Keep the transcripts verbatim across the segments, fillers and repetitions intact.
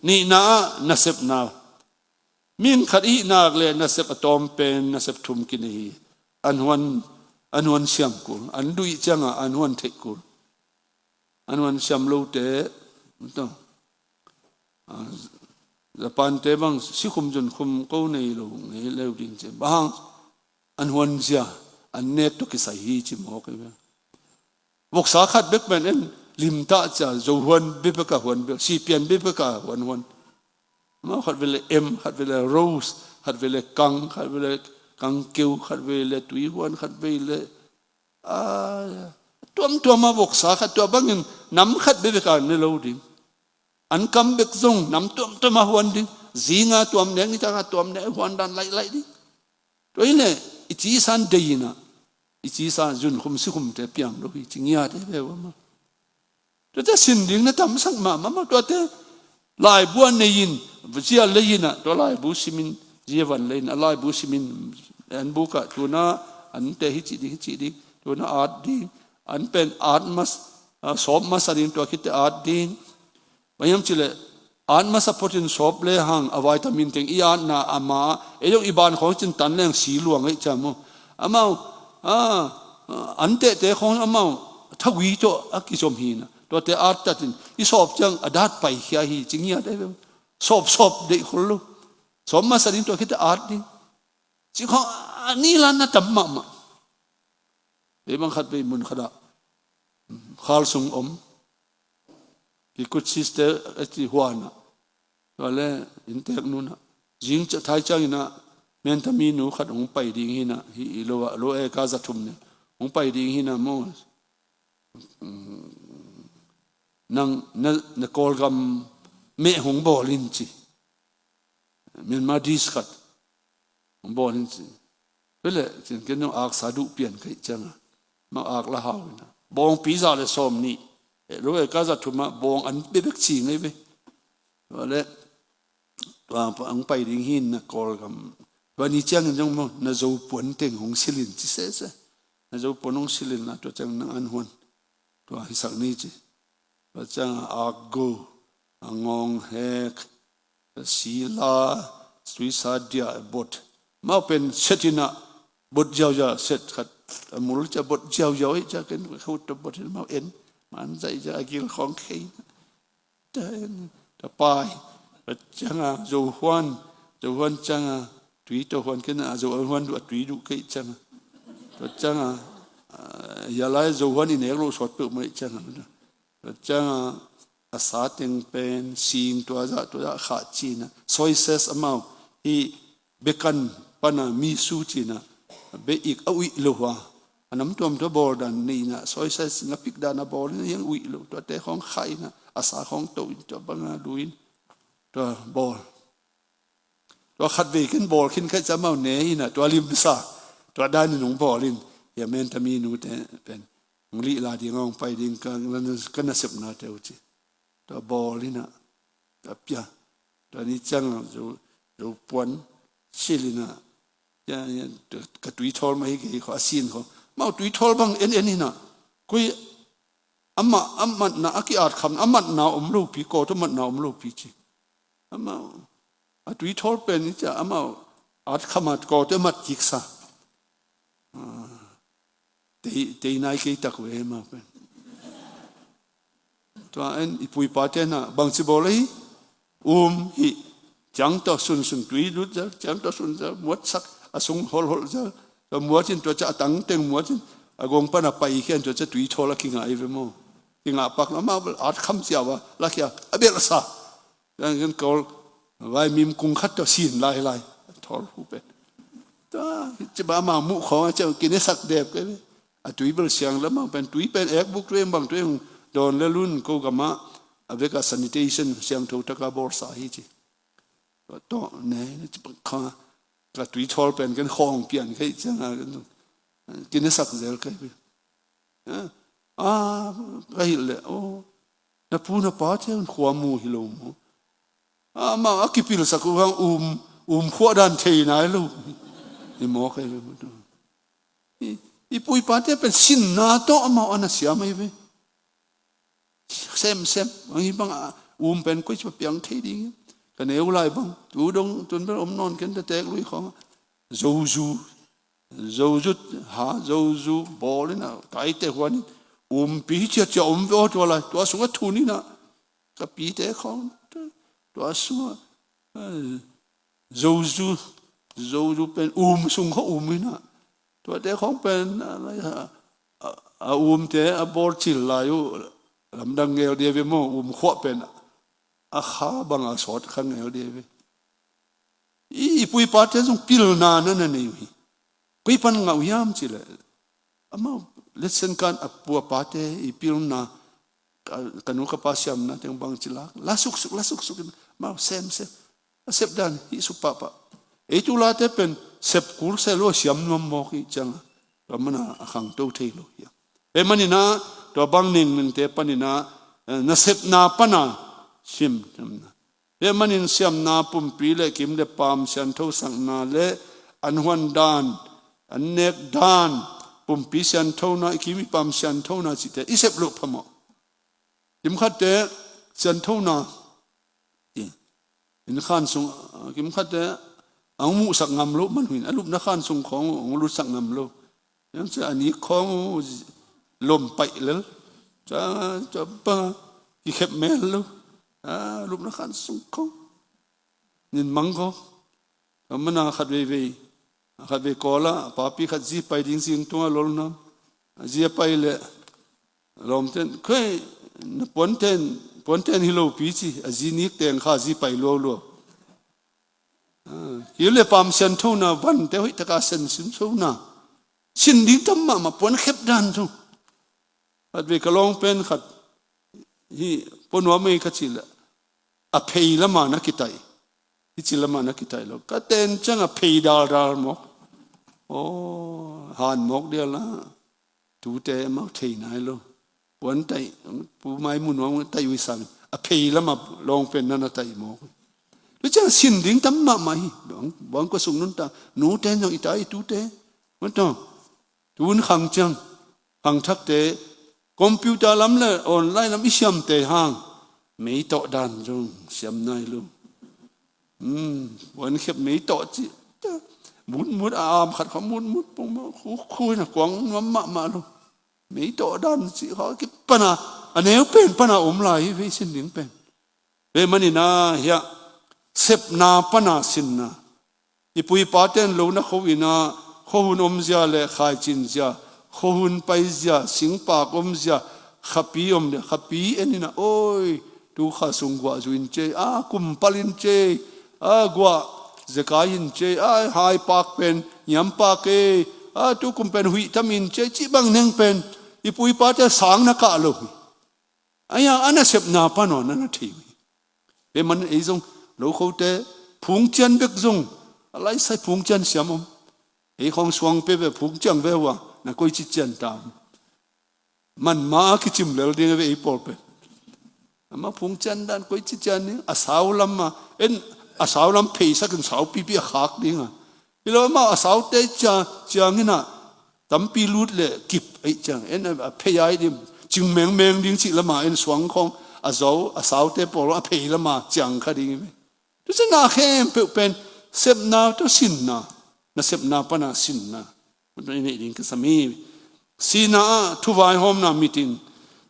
Nihna ah nasepna. Mihing khat i hih nak le nasep a tawm pen nasep thum kinei hi. An huan, an huan siam kul, an duh ciangah an huan theih kul. An huan siam lote, to, ah, Japan te bang sikhum zunkhum ko nei lo ngei leu ding ci. Bang hang, an huan zia, an nek tawh kisai hi ci mawk hi ve. Voksa khat bek pen en limtah cia, Zo huan bek bek a huan bek, Sipian bek bek a huan huan. Amau khat vei le M, khat vei le Rose, khat vei le Kang, khat vei le Kangkeu, khat vei le Tuihuan, khat vei le, ah, tuamtuam a voksa khat, tua bangin nam khat bek bek a ne lo ding. An kam bek zong nam tuamtuam a huan ding. Zinga tuam nek, nitanga tuam nek, huan dan laih laih ding. Tua hi leh i cisa in dei inah, i cisa zunkhum sikhumte piang lo hi ci ngiat hi ve uh amau. Tuate sin ding na tamsak mahmah maw, tuate laibu a nei in, zia lei inah, tua laibu simin, zia van lei inah, laibu simin, an bukah tuna an te hi cih ding, hi cih ding, tuna at ding, an pen at mas, ah, sawp masa ding, tua khitte at ding. Bang hiam cih leh, at masa photin sawp le hang a vitamin teng i atna a ma, ei zong i ban khawng cin tan leng si luang ei ciam uh. Amau, ah, an tehte khawng amau thagui tawh a kizom hi inah, tuate at tatin i sawp ciang a dat paikhia hi ci ngiat ei ve. Sawp, sawp deih khol lo. Sawp masa ding, tua khitte at ding. Ci khawng a nilan na tam mahmah. Ei bang khat vei mun khatah, khal sung om, i kut sister a ci huanah, tua le inntek nunah, zing ca thai cianginah, mentami nu khat hong pai ding hinah, hi i lo ah, lo e ka za thum ne, hong pai ding hinah maw, nang na, na Kawlgam meh hong bawl in ci. Myanmar dish khat hong bawl in ci. Tua leh cin ken zong aksa duh pian ka hih cianga, mau ak la hau inah, bawngpi za le sawm nih, eh, lo e ka za thumah bawng an bebek ci ngei ve. Tua leh tua ang pai ding hi na Kawlgam. Tua ni ciangin zong maw, na Zo puan teng hong silin ci sese. Na Zo puan hong silin la, tua ciang nang an huan. Tua hisak ni ci. Tua cianga akgo, a ngawng hek, a sila, suisa dia, bot. Mau pen set inah, bot ziauziau, set khat a mul cia bot ziauziau ei cia ken khut tawh bot in mau en. Man zaih cia a gil khawng khei. Ta en, ta pai. Tua cianga Zo huan, Zo huan cianga tui tawh huan ken a Zo huan duh a tui duh kei cianga. Tua cianga, ah, hia lai Zo huan i nek loh sawt peuhmah ei cianga. Tua cianga a sa teng pen sing tua zah tua zah khah cinah, soy sauce amau hi bekan pana miso cinah, a be ik a uih lo hua, a nam tuamtuam bawl dan nei inah, soy sauce ngapik dan a bawl inah, hiang uih lo, tuate khawng khah inah, a sa khawng to in, tua banga lu in, tua bawl. Tua khat vei ken bawl khin ka hih ciang amau ne inah, tua limsa, tua danin hong bawl in, hia mentami nute pen hong lihla ding a hong pai ding ka, ka nasepnate uh ci. Tua bawl inah, tua pia, tua ni ciang Zo, Zo puan sil inah, ya, ya, tua ka tuithawl mah hi kei kho, a sin kho. Mau tuithawl bang en en inah, koi amah, a matna, a ki-at kham, a matna om lopi, kawt a matna om lopi ci. Amau, a tuithawl pen i cia, amau at kham a kawt a mat kiksa. Ah, tei, tei nai kei tak ve amau pen. Tua en i pu i pate na bangci bawl ahi, um hi, ciang tawh sunsun tui lut zel, ciang tawh sun zel, muatsak a sung holhol zel. Tua muat in tua cia a tang teng muat in a gong pan a pai khian tua cia tuithawl a kingah hi ve maw. Kingah pak lo amau bel at kham cia va, lakhia, a belhsa. Kan, kan Kawl vaimim kung khat tawh sin lailai. Thawl hu pen. Tua, ciba amau muh khawng a ciang kinesak dep kei ve. A tui bel siang lamang pen, tui pen ekbuk tui bang tui hong dawn le lun ko gamah a veka sanitation siangtho taka bawlsa hi ci. Tua tawh ne, ciba kha, ka tuithawl pen kan khawng pian kei cianga kan kinesak zel kei ve. Ah, ka hilh leh, oh, na pu na pate un khua mu hi lo maw? Amah a kipilsak uh hang um, um khuah dan thei nai lo. I mawk ahi ve. I, i pu i pate pen sinna tawh amau a na siam ahi ve. Semsem, bang hi bang a, Um pen koi ci piang thei ding. Ka neu lai bang tu dong tun bel om nawn ken, ta tek lui khong. Zozu, zozu, ha, zozu bawl in a, taite huan in umpi hi ciacia om ve aw tua lai, tua sungah thun in a, ka pite khong tua sungah, eh, zozu, zozu pen um sung khong um in a, tuate khong pen a, a, a, a umte a bawl cil lai uh, lamdang ngel dia ve maw, um khuah pen a kha bang a sawt kha ngel dia ve. I, i pu i pate zong pilna na na nei uh hi. Koi pan ngah uh hiam cih leh, amau letsen kan a pu a pate i pilna, ka, ka nu ka pa siamna teng bang ci lak, la suksuk, la suksuk in amau semsem. A sep dan hih suk pahpah. Ei tu late pen sep kul se lo, siam nuam mawk hi ciang a, tua mana a khangto thei lo hi a. Ei manin a, tua bang ningningte panin a, eh, nasepna pana sim, simna. Hih manin siamna, pumpi le kim le paam sianthosakna le an huan dan, an nek dan, pumpi sianthona, i kim i paam sianthona cihte i sep loh phamawh. Kimkhatte sianthona, i, inn khan sung, kimkhatte a hong muhsak ngam loh man uh in, a lupna khan sung khawng uh hong lutsak ngam lo. Yang cia a nik khawng uh lom paih lel. Cia, cia pa, kikhep mel lo. A lupna khan sung khawng. Nin mang khawng. Tua mana khat veivei, khat vei kawla, a papi khat zi pai ding zing tunga lolnam. A zi a pai leh lawmten, "Khoi, na puanten, puanten hi lopi," ci, a zi nik teng kha zi pai lualuau. Ah, kil le paam sianthona, vante hoih taka sianthona. Sin ding tam mahmah, puan khep dan thu. Khat vei ka lawng pen khat hi, puan nuam ei ka cih leh, a phei lama na kitai. Hi ci lama na kitai lo. Ka ten ciang a phei daldal mawk. Aw, han mawk dial a. Tute amau thei nai lo. Puan taih, pu mai mu nuam taih ui sang. A phei lama lawng pen na na taih mawk. Tu ciang sin ding tam mahmah hi. Buang, buang kua sung nuntak. Nute zong i ta i tute. Mawtaw. Tun khang ciang, khangthakte, computer lam le online lam i siamte hang, mei tawh dan zong siam nai lo. Hmm, puan khep mei tawh ci, mutmut a am khat kha mutmut pong ma, khu, khu na kuang nuam mahmah lo. Mei tawh dan ci kha kipana, a neu pen pana om lai hi vei sin ding pen. Vei manin a hiah, sepna pana sinna. I pu i paten lo na kho in a, khuahun omzia le khaicin zia, khuahun paizia, singpak omzia, khapi om le, khapi en in a, oi, tu kha sung guah zu in cei, a, kum pal in cei, a, guah zekai in cei, a, haipak pen, niampak e, a, tu kum pen huih tam in cei, cih bang neng pen, i pu i pate sang na kah lo hi. Aia, a nasepna pan aw, na na thei uh hi. Vei man ei zong, lo khote, phungcian bek zong, a laisai phungcian siam om. Ei khawng suang pe ve phungcian ve uh a, na koi ci cian ta om. Man ma a kicim lel ding a ve ei pawl pen. Ama phungcian dan koi ci cian ding, a sau lam a, en a sau lam pheisak in sau pipi a khak ding a. Hi lo amau a saute cia, ciangin a tampi lut le kip ei ciang. En a phei ai ding, cing mengmeng ding cih lama en suang khawng a zo, a saute pawl a phei lama ciang kha ding i ve. Tu ciang na khempeuh pen sepna tawh sinna, nasepna pana sinna. Mawtaw i neih ding ka sam hi. Sina ah thuvaihawmna meeting.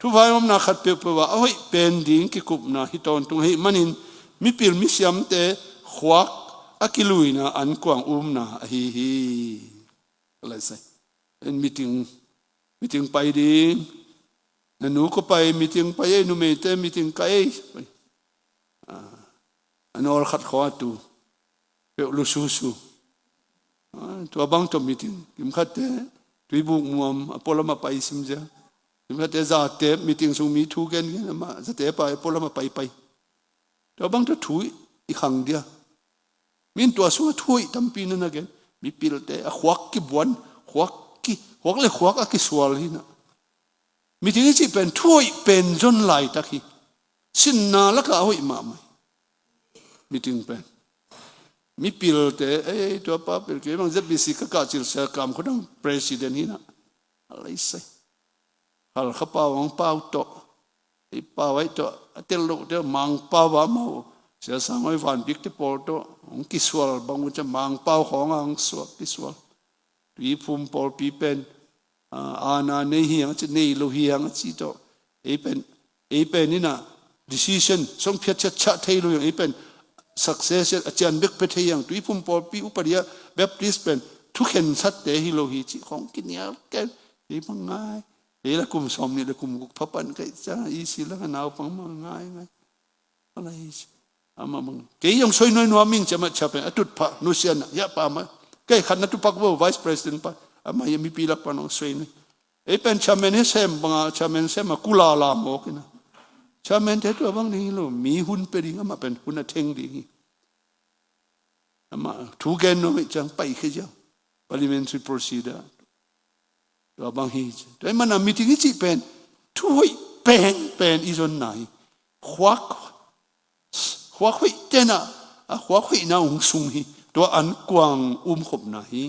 Thuvaihawmna khat peuhpeuh ah a hoih pen ding kikupna hi tawntung ahih manin mipil misiamte khuak a kiluina ankuang umna ahi hi. Ka lai sai. En meeting, meeting pai ding. Na nu ko pai meeting pai ei, numeite meeting ka ei. Ah, a nawl khat khawng a tu. Peuh lu susu. Ah, tua bang tawh meeting. Kimkhatte, tuibuk muam, a pualam a pai simzia. Kimkhatte, zate, meeting sung mi thu gengen, amah, zate pa, a pualam a paipai. Tua bang tawh thu i khang dia. Min tua sungah thu hoih tampi na na gen. Mipilte, a khuak kibuan, khuak ki, khuak le khuak a kisual hi na. Meeting i cih pen thu hoih pen zon laitak hi. Sinna lakah a hoih mahmah hi. Meeting pen. Mipilte, ei, tua pa pil kei bang Z B C ka kah cilsia kam khuadang president hi na. A lai sai. Halkha pau ang pau tawh. Ei pau ai tawh. a tel loh te Mangpau a mau, Sia Sang Hoi Van Bik te pawl tawh hong kisual bang uh ciang Mangpau khawng a hong suak kisual. Tuiphum pawlpi pen aana nei hi hang a ci, nei lo hi hang a ci tawh. Ei pen ei pen in a decision song phiat ciatciat thei lo hi hang, ei pen success a cian bek pia thei hang. Tuiphum pawlpi upadi a Baptist pen thukhen satte hi lo hi ci khawng kinial ken. Ei bang ngai. Ei la kum sawm nih le kum guk pha pan kaih ciang i si la ka naupang mah ngai ngai. Amah bang kei hong soi nuai nuam ing ci, amah chairman a tutphah nusiatna hiah pa mah. Kei khat na tupak bo, vice president pa, amah hiah mipi lak pan hong soi nuai. Ei pen chairman hi sem banga chairman sem a kulala mawk ina. Chairman te tua bang ding hi lo, mi hun pia ding, amah pen hun a theng ding hi. Amah thu gen nuam ih ciang pai khia ciang parliamentary procedure. Tua bang hi ci. Tua ih mana meeting i cih pen thu hoih pen pen i zonna hi. Khuak khuak hoih tena a khuak hoihna hong sung hi. Tua an kuang umkhopna hi.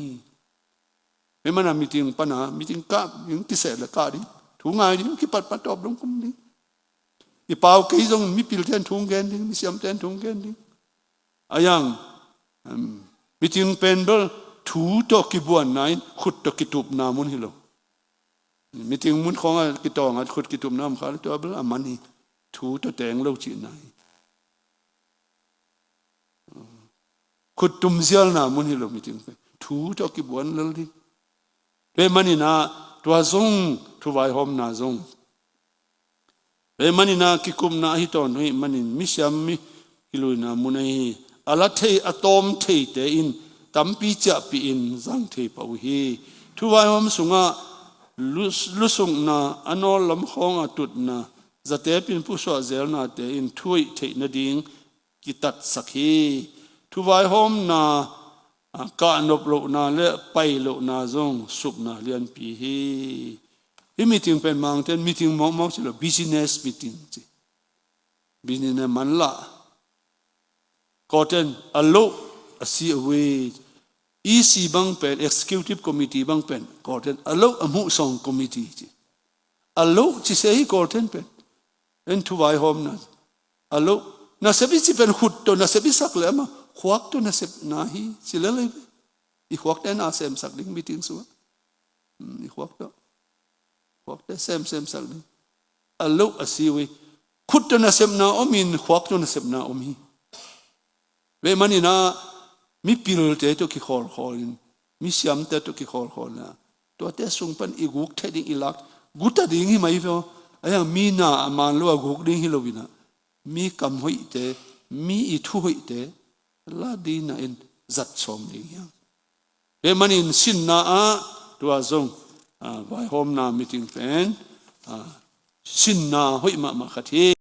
Ih mana meeting pana meeting kah ding, kiseh le kah ding, thu ngai ding, kipatpat tawp dong kum ding. I pau kei zong mipil ten thu gen ding, misiam ten thu gen ding. A yang meeting pen bel thu tawh kibuanna in khut tawh kitupna mun hi lo. Meeting mun khawngah kitawngah khut kitupna om kha le tua bel a man hi. Thu tawh teng lo cihna hi. Khut tumzialna mun hi lo meeting pen. Thu tawh kibuan lel ding. Tua ih manin ah tua zong thuvaihawmna zong. Tua ih manin ah kikupna ahi tawn uh ih manin misiam mi kiluina mun ahi hi. A la thei a tawm theite in tampi ciahpih in zang thei pah uh hi. Thuvaihawm sungah lu- lusukna, a nawllam khawngah tutna, zate pin pusuah zelnate in thu hoih theih nading kitatsak hi. Thuvaihawmna, a, kahnop lohna le pai lohna zong supna lianpi hi. Hih meeting pen Mangten meeting mawkmawk ci lo, business meeting ci. Business manlah. Kawlten a loh a si a wei. E C bang pen, executive committee bang pen Kawlten a loh a hmuhsawng committee ci. A loh ci se hi Kawlten pen. En thuvaihawmna a loh. Nasep i ci pen khut tawh nasep i sak le amah khuak tawh nasepna hi ci le lei ve. I khuakte na semsak ding meeting sungah. Hmm, i khuak tawh khuakte semsemsak ding. A loh a si uh hi. Khut tawh nasepna om in khuak tawh nasepna om hi. Tua ih manin ah mipilte tawh kikhawlkhawl in, misiamte tawh kikhawlkhawl in ah tuate sung pan i guk theih ding i lak guta ding hi mai ve aw. A yang mi na a man lo a guk ding hi lo in ah mi kam hoihte, mi i thu hoihte la ding na in zat sawm ding hi hang. Tua ih manin sinna ah tua zong, a, vaihawmna meeting pen, a, sinna hoih mahmah khat hi.